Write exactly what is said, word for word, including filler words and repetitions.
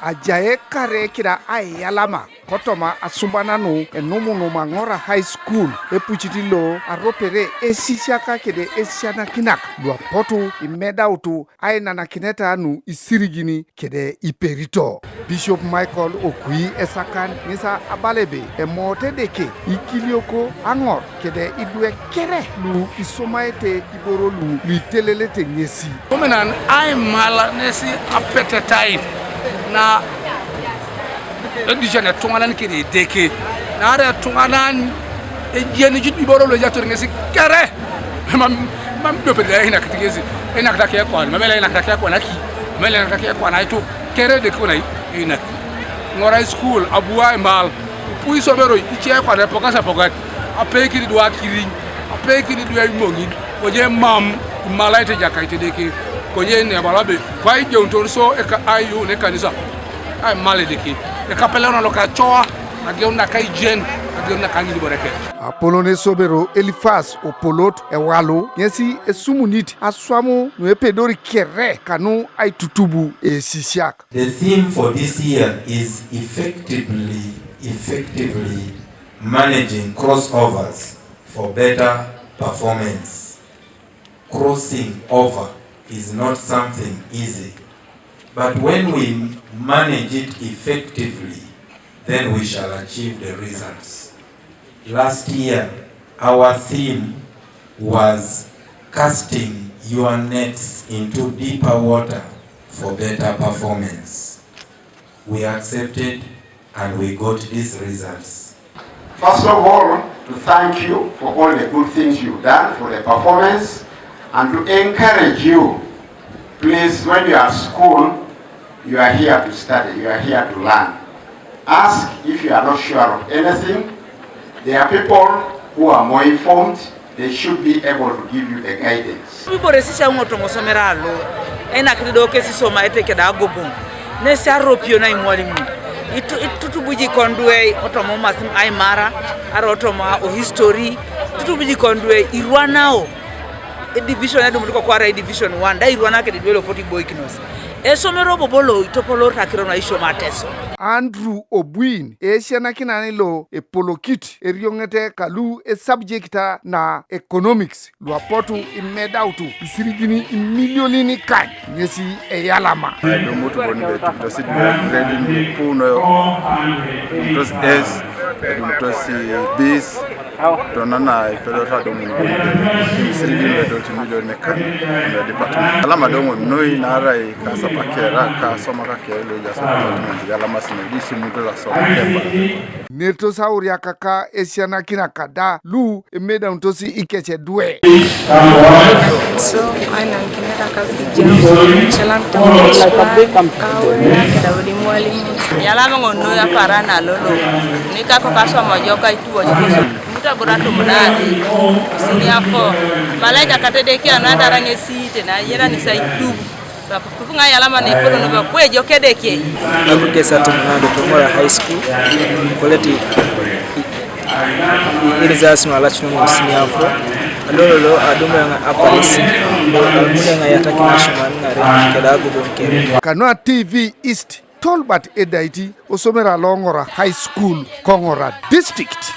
Ajae kare kida aiyalama kotoma asuban nu enumunuma Ŋora High School epucit lo aropere esisiak kede esianakinak luapotu imedautu ainanakineta nu isirigin kede iperito. Bishop Michael Okui Esakan ŋes abala ebe emoot Edeke ikilioko aŋor kede idwe kere lu isomaete iboro lu luitelelete ŋesi. Komenan aimala nesi apetetait na edican etuŋanan kede Edeke, naarai etuŋanan ejienijit iboro lu ejator ŋesi kere. Mam mam idopet da einakit ŋesi, einakit akekon, mam einakit akekon aki, mam einakit akekon aituk, kere Edeke kon einakit. Ŋora school abu aimal, ipu isomeroi ice kwana epokas apokat, apeikini idwe akiriŋ, apeikini idwe aimoŋin, konye mam imalaete Ejakait Edeke, konye nebala be, kwai ijeunitor so eka aiyuun ekanisa, aimal Edeke, ekapeleunan loka acoa, ageun naka aijen, ageun naka aŋin ibore kere. Apolon esomero Elifas Opolot Ewalu, ŋesi esumunit aswam nu epedori kere kanu aitutubu esisiak. The theme for this year is effectively, effectively managing crossovers for better performance. Crossing over is not something easy, but when we manage it effectively, then we shall achieve the results. Last year, our theme was casting your nets into deeper water for better performance. We accepted and we got these results. First of all, to thank you for all the good things you've done for the performance and to encourage you, please, when you are at school, you are here to study, you are here to learn. Ask if you are not sure of anything. There are people who are more informed, they should be able to give you the guidance. Ibore sisi aŋoto ŋosomero alo, einakini do kesi isomaete keda agogoŋ, nesi aropio na imwalimu. Itu- itutubuji kon idwe otoma omasim aimara, arai otoma o history, itutubuji kon idwe irwanao. Edivision edumut kokwarai division one da irwanakete idwe lopotu iboikinos. Esomero bobo lo itopolorete akiro na isio Mateso. Andrew Obwin, esianakinan lo epolokit erioŋet kalu esubjekta na economics, luapotu imedautu isirigin imilionin kany ŋesi eyalama. Edumut bon ebe etumitos idwe gredin ipu noi, edumutos A's, edumutos B's, tona na ipedorete adumun bon ebe isirigin edolete imilionin kany na department. Eyalama do ŋun noi naarai kasapa kere, kasoma kakere lo ejaas department, eyalamasi noi, di isumutos asoma kepar. Netos auriak ka esianakinak da lu emedaunitos ikec idwe. So, ainaŋ kinera ka vijana, chelam tamaswa, kawe, keda wodi mwalimu. Eyalama ŋun noi apaaran na lolo, nikako kasoma jo kaituo jikoso. Muta bura tumunani, senior four. Malaika katedeki anatara ŋesi tena yena nisa itubu. Kupunga eyalama na epolon ba kwejo kedeke. Abu kesa tumunado to Ŋora High School. Koleti i- i- irizasi no alach no senior four. Adololo adumbe nga aparisi. Adumbe nga yataki na shuman ngare keda agubo nkere. Kanu a T V East, Tolbert Edaiti, osomero lo Ŋora High School, ko Ŋora District.